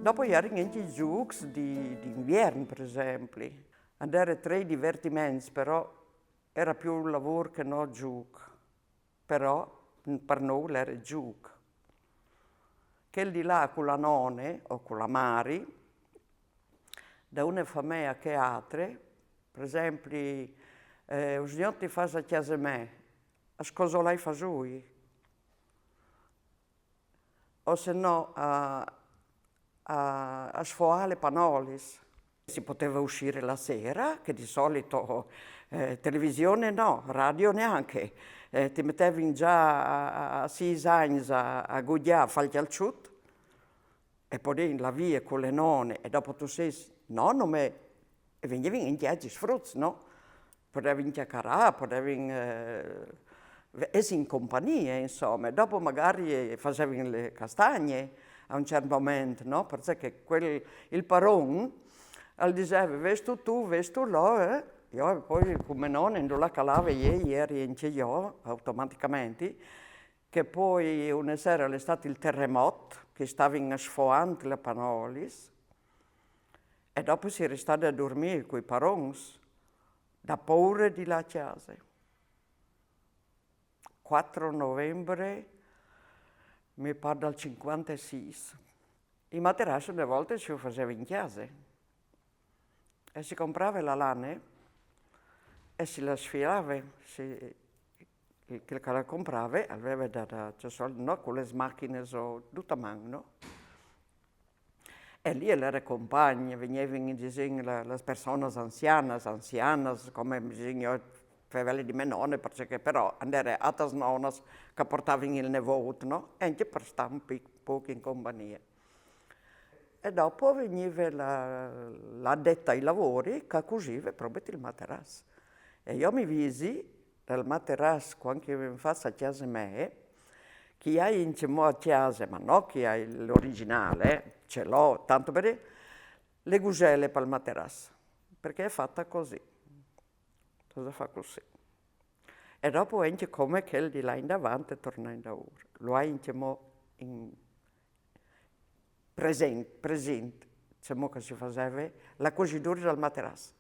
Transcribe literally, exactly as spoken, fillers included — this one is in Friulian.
Dopo i erin anche i giucs di, d'inviern, per esempio. And era tre divertiments, però era più lavoro che no giuc. Però per noi era giuc. Quel di là con la none o con la mari, da una famiglia che altre, per esempio, eh, un signor ti fa a casa me, a scosolai fasui. O se no a, a, a sfoare le panolis. Si poteva uscire la sera, che di solito eh, televisione no, radio neanche. Eh, ti mettevi già a, a, a sei anni a, a gugliare, a fare il cialciut, e poi là via con le none, e dopo tu sei nonno, me, e venivi in viaggi sfruts, no? Podevi chiacchierare, podevi eh, essere in compagnia, insomma. Dopo magari facevi le castagne a un certo momento, no? Perché quel, il paron al diceva, vestu tu, vestu là, eh? Io poi come non, non la calava, ieri eri anche io, automaticamente, che poi una sera è stato il terremoto, che stava in sfoando le panolis, e dopo si è restati a dormire con i parons, da paura di la casa. quattro novembre, mi pare dal cinquantasei. I materassi una volta si faceva in casa e si comprava la lana e si la sfilava, si, quel che la comprava aveva da, da cioè, no, con le macchine so, tutta a mano, no? E lì le compagne venivano, diciamo, le, le persone anziane, anziane, come diciamo, fevele di me nonne, perché però andare a tas nonas che portavano il nevoto, no? E anche per stare un poco in compagnia. E dopo veniva la, l'addetta ai lavori che cuciva proprio il materasso. E io mi visi dal materasso, quando che mi faccio a casa me, che hai in mo a casa, ma no che hai l'originale, ce l'ho, tanto per dire, le guselle per il materasso, perché è fatta così. Cosa fa così? E dopo anche come quel di là in davanti torna in da ora. Lo hai in mo in presente, presente, diciamo che si faceva la cucitura dal materasso.